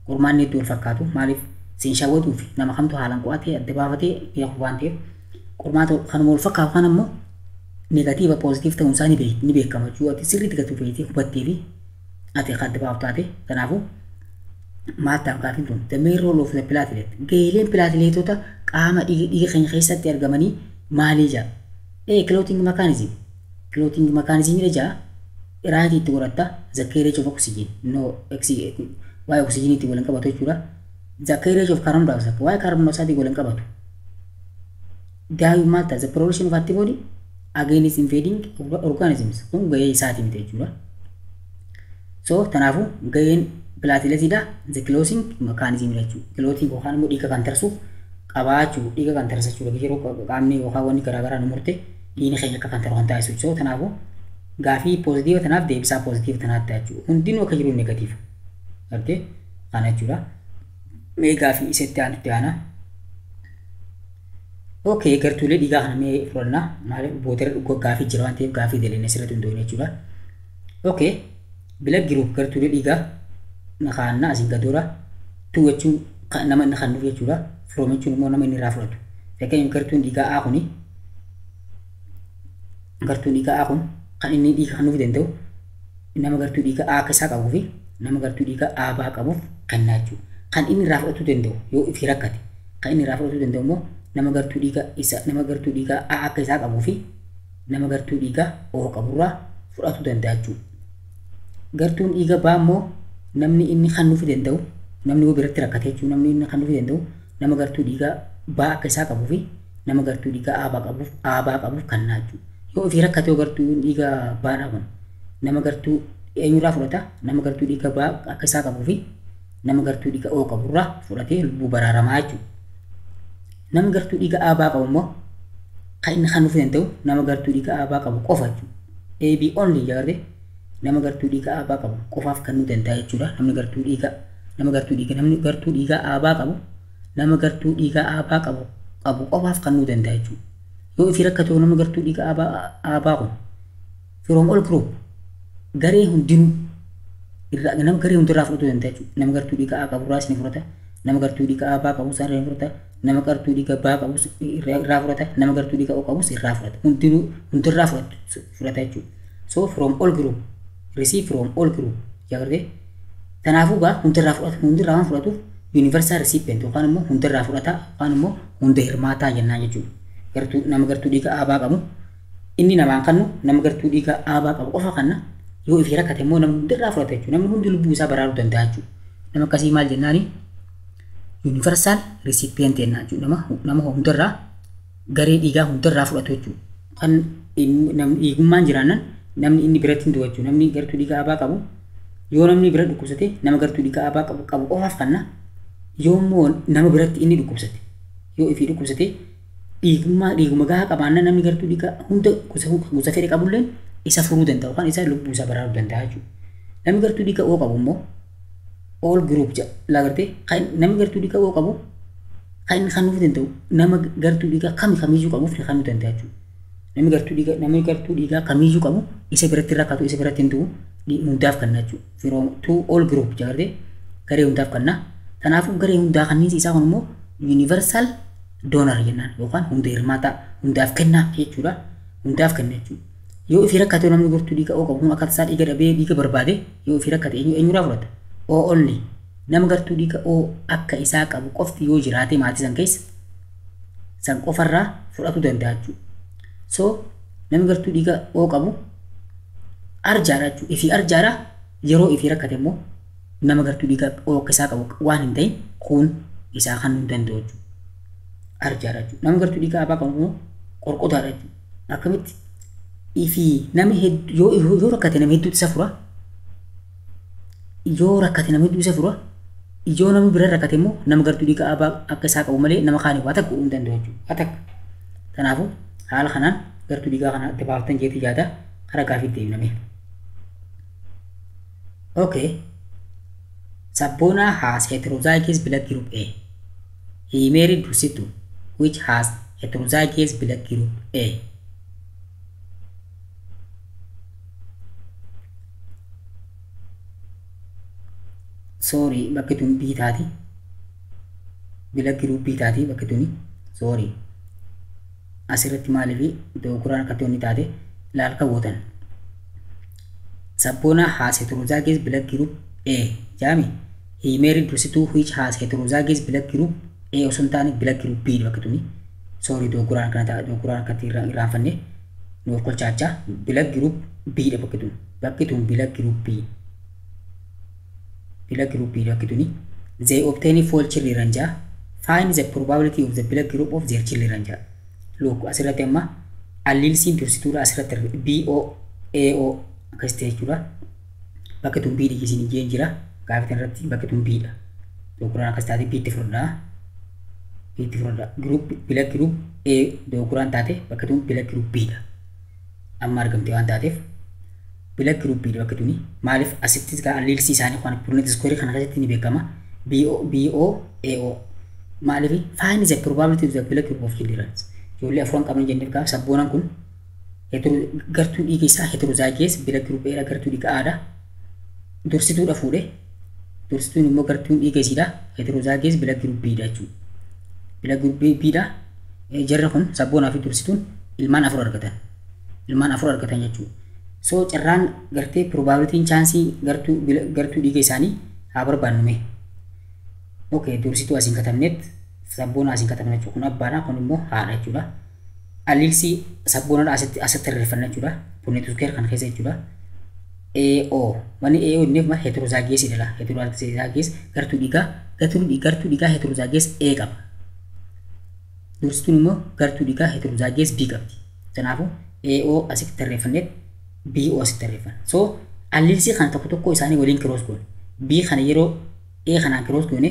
Qormaan hedduu wal fakkaatu maaliif siin shawwatuu fi nama kamtu haalaan qo'atee adda baafatee beeku waan ta'eef, qormaata kanuma wal fakkaatu kan ammoo negative positive ta'uun isaa ni beekama jechuudha. Ati sirriitti gadi feetee hubattee fi ati akka adda baaftu taate. Kanaafuu maal ta'a gaafiin tun? The main role of the platelet, gaheen plateletota qaama dhiiga keenya keessatti argamanii maalii jaa? A. Clotting mechanism, clotting mechanism dha jaa. Right itti godhatta. The carriage of oxygen, no, waa'ee oxygeniitti waliin qabatu jechuudha. The carriage of carbon dioxide, waa'ee carbon dioxide waliin qabatu. Daa'imman maal ta'a? The production of antibody against invading organisms, kun gahee isaati miti jechuudha. So kanaafuu gaheen plateletiidha the clotting mechanism jechuudha. Clotting yookaan immoo dhiiga kan tarsuuf qabaachuu, dhiiga kan tarsa jechuudha. Yeroo qaamni yookaan wanni garaagaraa nu murte dhiigni keenya akka kan taru kan taasisu. So kanaafuu gaafii positive tanaaf deebisaa positive tanaatti jechuudha. Hundinuu akka jiru negative. Gartee kana jechuudha. Mee gaafii isatti aanutti aana. Okay, gartuulee dhiigaa kana mee fudhannaa. Maaliif booda gaafii jira waan ta'eef gaafii dalina asirratti hundoofne jechuudha. Okay, blood group, gartuulee dhiigaa kaannaa asiin gadoora. To jechuun nama inni kennuuf jechuudha. From jechuun immoo nama inni irraa fudhatu. Fakkeenyaaf gartuun dhiigaa A kun kan inni dhiiga kennuuf danda'u nama gartuu dhiigaa A akka isaa qabuu fi nama gartuu dhiigaa A B qabuuf kennaa jechuudha. Kan inni irraa fudhatuu danda'u yoo ifii rakkate, kan inni irraa fudhatuu danda'u immoo nama gartuu dhiigaa A akka isaa qabuu fi nama gartuu dhiigaa O qaburraa fudhatuu danda'a jechuudha. Gartuun dhiiga B immoo namni inni kennuufii danda'u, namni yoo biratti rakkate jechuudha, namni inni kennuufii danda'u nama gartuu dhiigaa B akka isaa qabuu fi nama gartuu dhiigaa AB qabuuf kennaa jechuudha. Yoo ofii rakkate, yoo gartuu dhiigaa B kun nama gartuu eenyurraa fudhata? Nama gartuu dhiiga B akka isaa qabuu fi nama gartuu dhiiga O qaburraa fudhatee lubbuu baraaramaa jechuudha. Nama gartuu dhiiga AB qabu immoo kan inni kennuufii danda'u nama gartuu dhiiga AB qabu qofa jechuudha. AB only agartee, nama gartuu dhiiga AB qabu qofaaf kennuu danda'a jechuudha. Namni gartuu dhiiga nama gartuu dhiiga namni gartuu dhiigaa AB qabu nama gartuu dhiigaa AB qabu qofaaf kennuu danda'a jechuudha. Yoo ifii rakkate nama gartuu dhiiga AB kun, from all group, garee hundinuu irraa, nama garee hundirraa fudhatuu danda'a jechuudha. Nama gartuu dhiiga A qaburraas ni fudhata. Nama gartuu dhiiga AB qabus irraa ni fudhata. Nama gartuu dhiiga B qabus irraa fudhata. Nama gartuu dhiiga O qabus irraa fudhata. Hundinuu hundirraa fudhata jechuudha. So from all group, receive from all group agartee. Kanaafuu gaa hundirraa fudhata, hundirraa waan fudhatuuf universal recipient yookaan immoo hundirraa fudhata yookaan immoo hunda hirmaataa jennaan jechuudha. Nama gartuu dhiiga AB qabu inni namaan kennu nama gartuu dhiiga AB qabu qofa kenna. Yoo ifii rakkate immoo nama hundirraa fudhata jechuudha. Namni hundi lubbuu isaa baraaruu danda'a jechuudha. Nama akkasii maal jennaani? Universal recipient jennaan jechuudha. Nama hundirraa, garee dhiigaa hundirraa fudhatu jechuudha. Kan dhiigummaan jiraannan namni inni biratti hin du'u jechuudha. Namni gartuu dhiigaa AB qabu yoo namni bira dhukkubsate nama gartuu dhiigaa AB qabu qofaaf kenna. Yoo immoo nama biratti inni dhukkubsate, yoo ifii dhukkubsate, dhiigummaa dhiiguma gahaa qabaannaan namni gartuu dhiigaa hunda gosa fedhe qabulleen isa furuu danda'a yookaan isa lubbuu isaa baraaruu danda'a jechuudha. Namni gartuu dhiigaa O qabu immoo all group jedha agartee. Namni gartuu dhiigaa O qabu kan inni kennuuf danda'u nama gartuu dhiigaa kamiyyuu qabuuf ni kennuu danda'a jechuudha. Namni gartuu dhiigaa kamiyyuu qabu isa biratti rakkatu, isa biratti hin du'u, hundaaf kenna jechuudha. From to all group agartee, garee hundaaf kenna. Kanaafuu garee hundaa kanniisi isaa kun immoo universal donor jennaan yookaan hunda hirmaataa, hundaaf kennaa jechuudha. Hundaaf kenna jechuudha. Yoo ifii rakkate namni gartuu dhiiga O qabu kun akka tasaa dhiiga dhabee dhiiga barbaade, yoo ifii rakkate eenyurraa fudhata? O only. Nama gartuu dhiiga O akka isaa qabu qofti yoo jiraate maatii san keessa san qofarraa fudhatuu danda'a jechuudha. So namni gartuu dhiiga O qabu arjaadha jechuudha. Ifii arjaadha yeroo ifii rakkate immoo nama gartuu dhiiga O akka isaa qabu waan hin ta'in kun isaa kan hin danda'u jechuudha. Arjaadha jechuudha. Namni gartuu dhiiga AB qabu immoo qorqotaadha jechuudha. Akkamitti ifii namni hedduu yoo rakkate nama hedduutu isa fura. Yoo rakkate nama hedduu isa fura. Yoo namni bira rakkate immoo nama gartuu dhiiga AB akka isaa qabu malee nama kaaniif waa takka godhuu hin danda'u jechuudha. Waa takka. Kanaafuu haala kanaan gartuu dhiigaa kana itti baaftan jeetii yaada karaa gaafiitti deebiname. Okay. Sabona has heterozygous blood group A. He married Dusitu, which has heterozygous blood group A. Sorry, bakki tun B taati. Blood group B taati bakki tuni. Sorry. Asirratti maaliif dogoggoraan akkatti wanni taate laal kaawwatan. Sabona has heterozygous blood group A. Jaami. He married Dusitu which has heterozygous blood group A osoo hin taane blood group B bakki tuni. Sorry, dogoggoraan akkana ta'a dogoggoraan akkatti irraanfanne nuuf kolchaachaa blood group B dha bakki tun. Bakki tun blood group B. Blood group B bakki tuni. They obtain four children jaa. Find the probability of the blood group of their children jaa. Look, asirratti amma allelsiin dursituudha asirratti B O A O akkas ta'e jechuudha. Bakki tun B dhiyeessiin ijeen jira. Gaafii irratti bakki tun B dha. Dogoggoraan akkas taate B itti fudhadhaa. B itti fudhadhaa. Group blood group A dogoggoraan taate bakki tun blood group B dha. Amma argamte waan taateef blood group B dha bakki tuni. Maaliif asitti allelsii isaanii waan Punnett square kana keessatti ni beekama. B O B O A O. Maaliif find the probability of the blood group of children. Ijoollee afuran qabna jenneef gaafa sabboonaan kun gartuu dhiiga isaa heterozygous blood group A dha gartuu dhiiga A dha. Dursituudha fuudhe. Dursituun immoo gartuun dhiiga isiidha. Heterozygous blood group B dha jechuudha. Blood group B dha. Jarri kun sabboonaa fi dursituun ilmaan afur argatan. Ilmaan afur argatan jechuudha. So carraan gartee probabilitiin chaansii gartuu dhiiga isaanii haa barbaannume. Okay, dursituu asiin katabneet sabboonaa asiin katabne jechuudha. Kun abbaadha, kun immoo haadha jechuudha. Allelsii sabboonaadha asitti hirrifanna jechuudha. Punnett square kan keessa jechuudha. AO wanni AO inniif maal heterozygous dha. Heterozygous gartuu dhiigaa heterozygous A qaba. Dursituun immoo gartuu dhiigaa heterozygous B qabdi. Kanaafuu AO asitti tarreeffanneet BO asitti tarreeffanna. So allelsii kana tokko tokko isaanii waliin cross goone. B kana yeroo A kanaan cross goone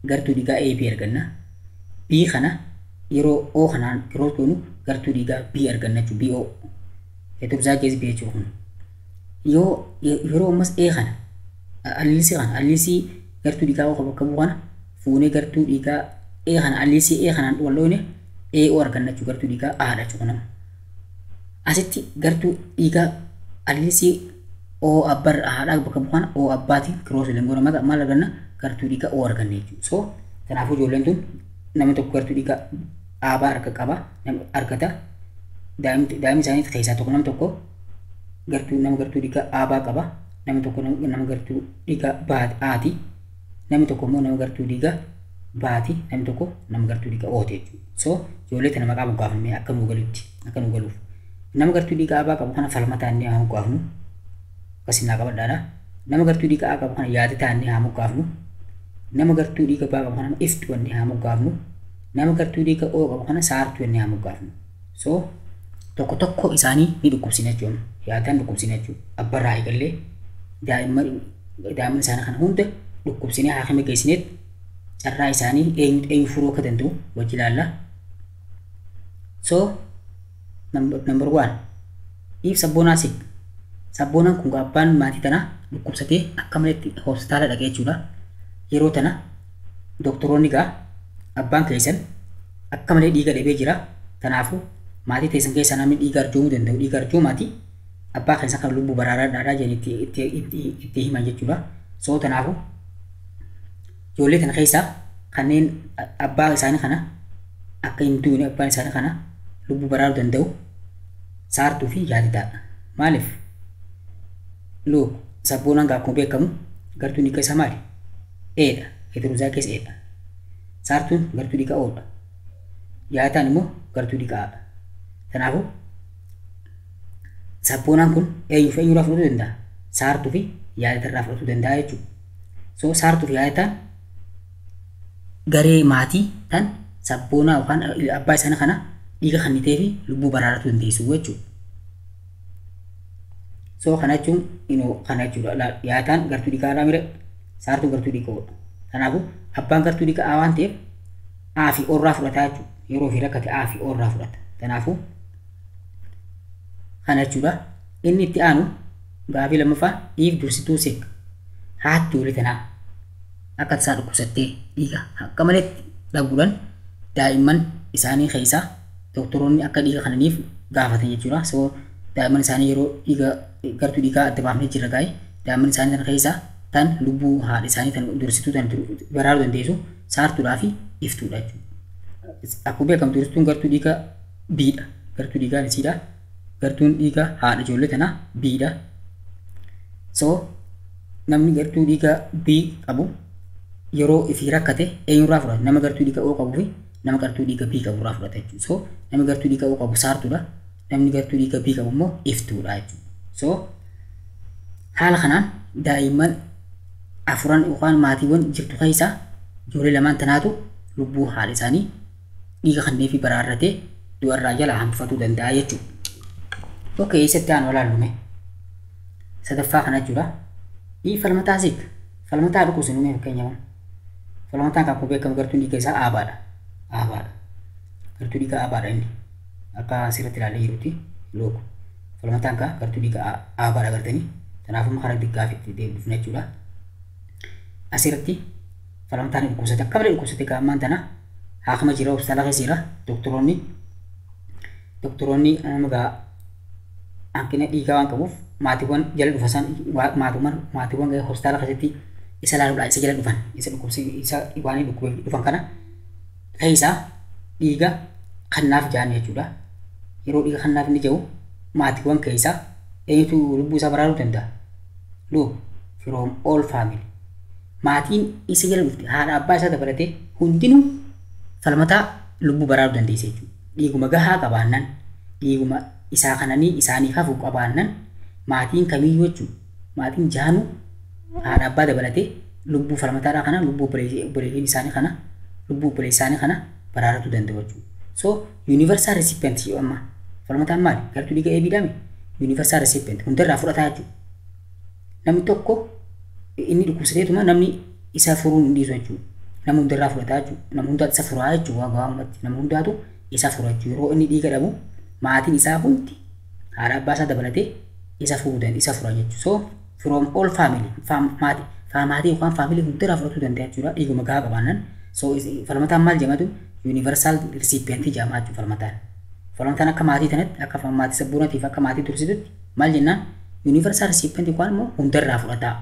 gartuu dhiigaa AB arganna. B kana yeroo O kanaan cross goonu gartuu dhiigaa B arganna jechuudha. BO heterozygous B jechuudha kun. Yoo yeroo ammas A kana allelsii kana allelsii gartuu dhiigaa O bakka bu'u kana fuunee gartuu dhiigaa A kana allelsii A kanaan wal dhoone AO arganna jechuudha. Gartuu dhiigaa A dha jechuudha nama. Asitti gartuu dhiigaa allelsii O abbar haadhaa bakka bu'u kana O abbaatiin cross waliin goona maal arganna gartuu dhiigaa O arganna jechuudha. So kanaafuu ijoolleen tun namni tokko gartuu dhiigaa AB harka qaba argata. Daa'imni isaanii keessaa tokko namni tokko gartuu nama gartuu dhiigaa AB qaba. Namni tokko nama gartuu dhiigaa A'ti. Namni tokko immoo nama gartuu dhiigaa B'ti. Namni tokko nama gartuu dhiigaa O'ti jechuudha. So ijoollee tana maqaa moggaafnee akka nuu galutti akka nuu galuuf. Nama gartuu dhiigaa AB qabu kana falma taannee haa moggaafnu. Akkasin naa qabadhaadha. Nama gartuu dhiigaa A qabu kana yaada taannee haa moggaafnu. Nama gartuu dhiiga B qabu kana iftu jennee haa moggaafnu. Nama gartuu dhiiga O qabu kana saartuu jennee haa moggaafnu. So tokko tokko isaanii ni dhukkubsina jechuudha. Yaadaan dhukkubsina jechuudha. Abbarraa eegallee daa'imman isaanii kana hunda dhukkubsinee haakima geessineet carraa isaanii eenyu furuu akka danda'u wajji ilaalla. So number one, if sabboonaa sick, sabboonaan kun abbaan maatii tanaa dhukkubsatee akka maletti hospitaala dhaqee jechuudha. Yeroo tana doktoroonni gaa abbaan keessan akka malee dhiiga dhabee jira. Kanaafuu maatii teessan keessaa namni dhiiga arjoomuu danda'u dhiiga arjoomaati abbaa keessan kan lubbuu baraaraa jedhanii itti himan jechuudha. So kanaafuu ijoollee tana keessaa kanneen abbaa isaanii kana akka hin duune abbaan isaanii kana lubbuu baraaruu danda'u saartuu fi yaaditaadha. Maaliif? Look, sabboonaan akkuma beekamu gartuun hiika isaa maali? A'dha. Heterozygous A'dha. Saartuun gartuu dhiigaa O'dha. Yaataan immoo gartuu dhiigaa A'dha. Kanaafuu sabboonaan kun eenyuuf eenyurraa fudhatuu danda'a? Saartuu fi yaadatarraa fudhatuu danda'a jechuudha. So saartuu fi yaadataan garee maatii tan sabboonaa yookaan abbaa isaanii kana dhiiga kennitee fi lubbuu baraaruu dandeessu jechuudha. So kana jechuun inoo kana jechuudha. Yaataan gartuu dhiigaa A mire saartuu gartuu dhiigaa O'dha. Kanaafuu abbaan gartuu dhiigaa A waan ta'eef A fi O irraa fudhataa jechuudha. Yeroo ofii rakkate A fi O irraa fudhata. Kanaafuu kana jechuudha. Inni itti aanu gaafii lammaffaa if dursituu sick haatti olii tanaa akka tasaa dhukkubsattee dhiiga akka maletti dhabuudhaan daa'imman isaanii keessaa doktoroonni akka dhiiga kananiif gaafatan jechuudha. So daa'imman isaanii yeroo dhiiga gartuu dhiigaa adda baafnee jirra gaa'e daa'imman isaanii tan keessaa tan lubbuu haadha isaanii tan dursituu tan baraaruu dandeessu saartuudhaa fi iftuudha jechuudha. Akkuma beekamu dursituun gartuu dhiigaa B'dha. Gartuu dhiigaa C'dha. Gartuun dhiigaa haadha ijoollee tanaa B'dha. So namni gartuu dhiigaa B qabu yeroo ifii rakkate eenyurraa fudhata? Nama gartuu dhiigaa O qabuu fi nama gartuu dhiigaa B qaburraa fudhata jechuudha. So namni gartuu dhiigaa O qabu saartuudha. Namni gartuu dhiigaa B qabu immoo iftuudha jechuudha. So haala kanaan daa'imman afuran yookaan maatiiwwan jirtu keessaa ijoollee lamaan tanaatu lubbuu haadha isaanii dhiiga kannee fi baraarratee du'arraa jala hambifatuu danda'a jechuudha. Okay, eessatti aanu ilaallume? Sadaffaa kana jechuudha. If falmataa sick. Falmataa dhukkubsinu mee fakkeenyaaf. Falmataan kan akkuma beekamu gartuun dhiiga isaa AB'dha. AB'dha. Gartuu dhiigaa AB'dha inni. Akka asirratti ilaalee jirutti looku. Falmataan kan gartuu dhiigaa AB'dha gartanii. Kanaafuu karaa gaaffiitti deebifna jechuudha. Asirratti falmataan dhukkubsate akka malee dhukkubsate gaammaan tana haakama jira hospitaala keessa jira. Doktoroonni nama gaa hanqina dhiigaa waan qabuuf maatiiwwan jala dhufan san maatiiwwan hospitaala keessatti isa ilaaluudhaan isa jala dhufan isa dhukkubsi isa waan dhukkubeef dhufan kana keessaa dhiiga kannaaf ja'an jechuudha. Yeroo dhiiga kannaaf inni jiru maatiiwwan keessaa eenyutu lubbuu isaa baraaruu danda'a? Look, from all family. Maatiin isa jala dhufte haadha abbaa isaa dabalatee hundinuu falmataa lubbuu baraaruu dandeesse jechuudha. Dhiiguma gahaa qabaannan dhiiguma isaa kananii isaaniif hafu qabaannan maatiin kamiyyuu jechuudha. Maatiin jahanuu haadha abbaa dabalatee lubbuu falmataadhaa kana lubbuu obboleeyyiin isaanii kana lubbuu obboleessa isaanii kana baraaruu danda'u jechuudha. So universal recipient amma falmataan maali? Gartuu dhiiga AB dhaame universal recipient hundarraa fudhataa jechuudha. Namni tokko inni dhukkubsateetuma namni isa furuun hin dhiisu jechuudha. Nama hundarraa fudhataa jechuudha. Nama hundaatu isa furaa jechuudha gabaabumatti. Nama hundaatu isa fura jechuudha. Yeroo inni dhiiga dhabu maatiin isaa hundi haadha abbaa isaa dabalatee isa furuu isa fura jechuudha. So from all family maatii maatii yookaan family hundarraa fudhatuu danda'a jechuudha. Dhiiguma gahaa qabaannan. So falmataan maal jedhamatu universal recipient jedhama jechuudha falmataan. Falmataan akka maatii tanatti akka maatii sabbuunatiif akka maatii tursitutti maal jennaan universal recipient yookaan immoo hundarraa fudhataa.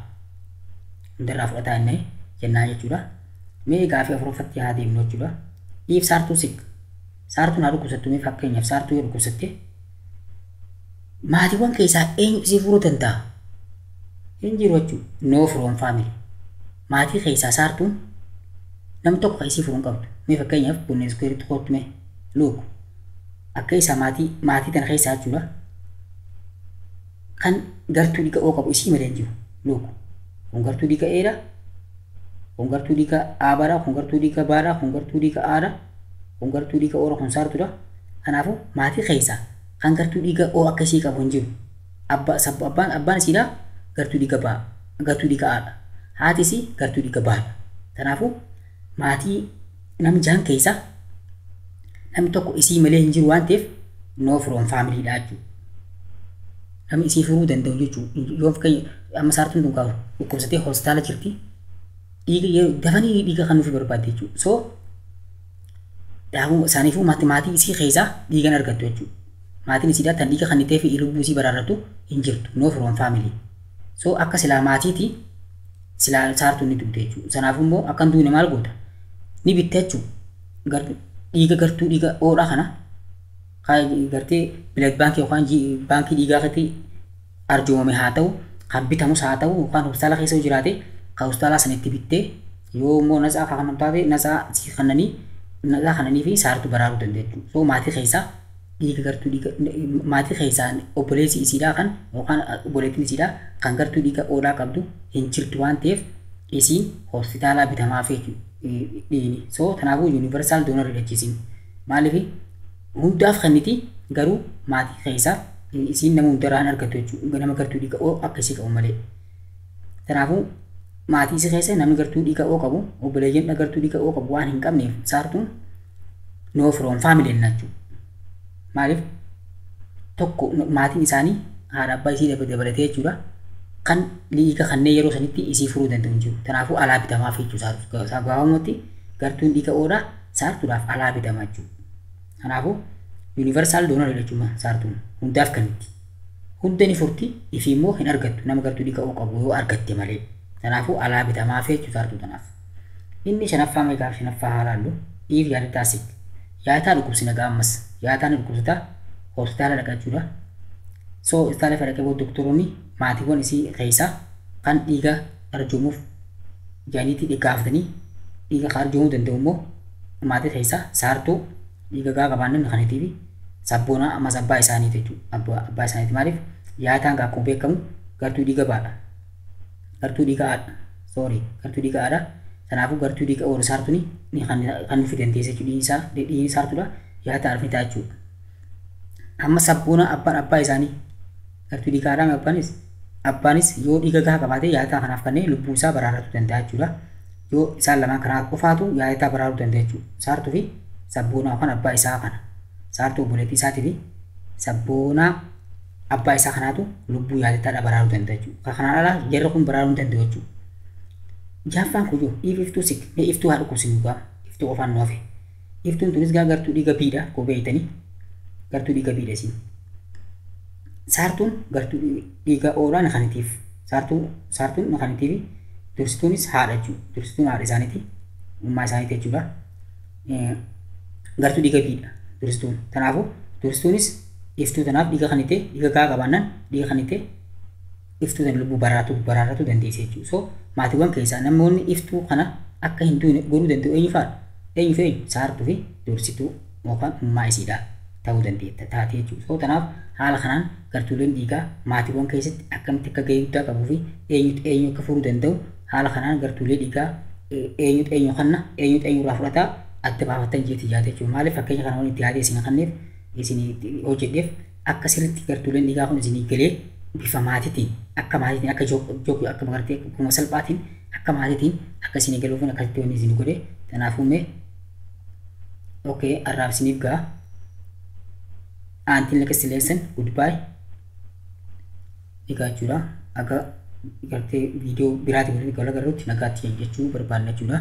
Hundarraa fudhataa inni jennaan jechuudha. Mee gaafii afuraffaatti haa deemnu jechuudha. If saartuu sick. Saartuun haa dhukkubsattu mee fakkeenyaaf saartuu yoo dhukkubsatte maatiiwwan keessaa eenyu isii furuu danda'a? Hin jiru jechuudha. No from family. Maatii keessaa saartuun namni tokko kan isii furuu hin qabdu. Mee fakkeenyaaf Punnett squareitti kootu mee look akka isaa maatii tana keessaa jechuudha. Kan gartuu dhiiga O qabu isii malee hin jiru. Look kun gartuu dhiiga A'dha. Kun gartuu dhiiga AB'dha. Kun gartuu dhiiga B'dha. Kun gartuu dhiiga A'dha. Kun gartuu dhiiga O'dha. Kun saartuudha. Kanaafuu maatii keessaa kan gartuu dhiiga O akka isii qabu hin jiru. Abbaan isiidha gartuu dhiiga B gartuu dhiiga A'dha. Haati isii gartuu dhiiga B'dha. Kanaafuu maatii namni jahan keessaa namni tokko isii malee hin jiru waan ta'eef no from family dha jechuudha. Namni isii furuu danda'u jechuudha. Yoo fakkeenya amma saartuun tun kaa'u dhukkubsatee hospitaala jirti. Dhiiga dafanii dhiiga kan nuuf barbaadde jechuudha. So isaaniifuu maatii isii keessaa dhiigan argattu jechuudha. Maatiin isiidhaa tan dhiiga kan ta'ee fi lubbuu isii baraarratu hin jirtu. No from family. So akka silaa maatiiti silaa saartuun ni duute jechuudha. Sanaafuu immoo akka hin duune maal goota? Ni bitta jechuudha. Dhiiga gartuu dhiiga O'dhaa kana gartee blood baankii yookaan baankii dhiigaa keessatti arjoomame haa ta'u kan bitamus haa ta'u yookaan hospitaala keessa yoo jiraate kan hospitaala sana itti bittee Yoo immoo natsaa kan taate natsaa si kannanii natsaa kananii fi saartuu baraaruu dandeettu. So maatii keessaa dhiiga gartuu dhiiga maatii keessaa obboleessi isiidhaa kan yookaan obboleettiin isiidhaa kan gartuu dhiiga oolaa qabdu hin jirtu waan ta'eef isiin hospitaalaa bitamaaf dhiini. So kanaafuu universal donor jechiisiin. Maaliif hundaaf kenniti garuu maatii keessaa isiin nama hundarraa hin argattu jechuudha. Nama gartuu dhiiga oo akka isii qabu malee. Kanaafuu maatii isii keessa namni gartuu dhiiga oo qabu obboleeyyiin gartuu dhiiga oo qabu waan hin qabneef saartuun no from family jechuudha. Maaliif tokko maatiin isaanii haadha abbaa isii dabalatee jechuudha. Kan dhiiga kanneen yeroo sanitti isii furuu danda'u hin jiru. Kanaafuu alaa bitamaaf jechuudha. Gabaabumatti gartuun dhiiga oolaa saartuudhaaf alaa bitama jechuudha. Kanaafuu universal donor jechuudha saartuun hundaaf kenniti. Hunda ni furti ifii immoo hin argattu nama gartuu dhiiga oo qabu yoo argatte malee. Kanaafuu alaa bitamaaf jechuudha saartuu tanaaf. Inni shanaffaa meeqaaf shanaffaa haa laallu if yaadataa sick. Yaataa dhukkubsina gaammas yaataan dhukkubsata hospitaala dhaqa jechuudha. So hospitaala dhaqee booda doktoroonni maatiiwwan isii keessaa kan dhiiga arjoomuuf jaaniitii gaafatanii dhiiga kan arjoomuu danda'u immoo maatii keessaa saartuu dhiiga gaa qabaannan kanitii fi sabboonaa ammas abbaa isaaniiti jechuudha. Abbaa isaaniiti maaliif yaataan akkuma beekamu gartuu dhiiga baadha. Gartuu dhiiga haadha. Sorry gartuu dhiiga haadha. Kanaafuu gartuu dhiiga oolu saartuun ni kan nuuf dandeesse jechuudha. Dhiigni saartuudha yaataa arfitaa jechuudha. Amma sabboonaa abbaan abbaa isaanii gartuu dhiiga haadhaa abbaanis yoo dhiiga gahaa qabaate yaataa kanaaf kanneen lubbuu isaa baraaruu danda'a jechuudha. Yoo isaan lamaan kanaa qofaatu yaataa baraaruu danda'a jechuudha. Saartuu fi sabboonaa yookaan abbaa isaa kana. Saartuu obboleettii isaatii fi sabboonaa abbaa isaa kanaatu lubbuu yaadataadha baraaruu danda'a jechuudha. Kanaan alaa jarri kun baraaruu hin danda'u jechuudha. Jaaffaan kun yoo if iftuu sick mee iftuu haa dhukkubsinu gaa iftuu qofaan nu hafe. Iftuun tunis gaa gartuu dhiiga biidha koo beeytanii gartuu dhiiga biidha isiin. Saartuun gartuu dhiiga oolaa na kanitiif saartuun na kanitiif dursituunis haadha jechuudha. Dursituun haadha isaaniiti ummaa isaaniiti jechuudha. Gartuu dhiiga biidha dursituun. Kanaafuu dursituunis iftuu tanaaf dhiiga kanite dhiiga gaa qabaannaan dhiiga kanite iftuu tan lubbuu baraaratu dandeesse jechuudha. So maatiiwwan keessaa namoonni iftuu kana akka hin duune godhuu danda'u eenyu faadha? Eenyu fi eenyu? Saartuu fi dursituu yookaan ummaa isiidha ta'uu dandeetta taate jechuudha. So kanaaf haala kanaan gartuuleen dhiigaa maatiiwwan keessatti akkamitti akka gahee guddaa qabuu fi eenyutu eenyu akka furuu danda'u haala kanaan gartuulee dhiigaa eenyutu eenyu kanna eenyutu eenyu irraa fudhataa adda baafatan jeetti yaada jechuudha. Maaliif fakkeenya kana waan itti yaadee isin kanneef isin hojjedheef akka sirriitti gartuuleen dhiigaa kun isin galee bifa maatiitiin akka maatiitiin akka jookii akka magartee akkuma salphaatiin akka maatiitiin akka isin galuuf akkasitti wanni isin godhe kanaafuu mee okay har'aaf isiniif ga'a. Until next lesson, goodbye. Egaa jechuudha akka gartee viidiyoo biraatiin walitti wal agarruutti nagaatti jechuu barbaanna jechuudha.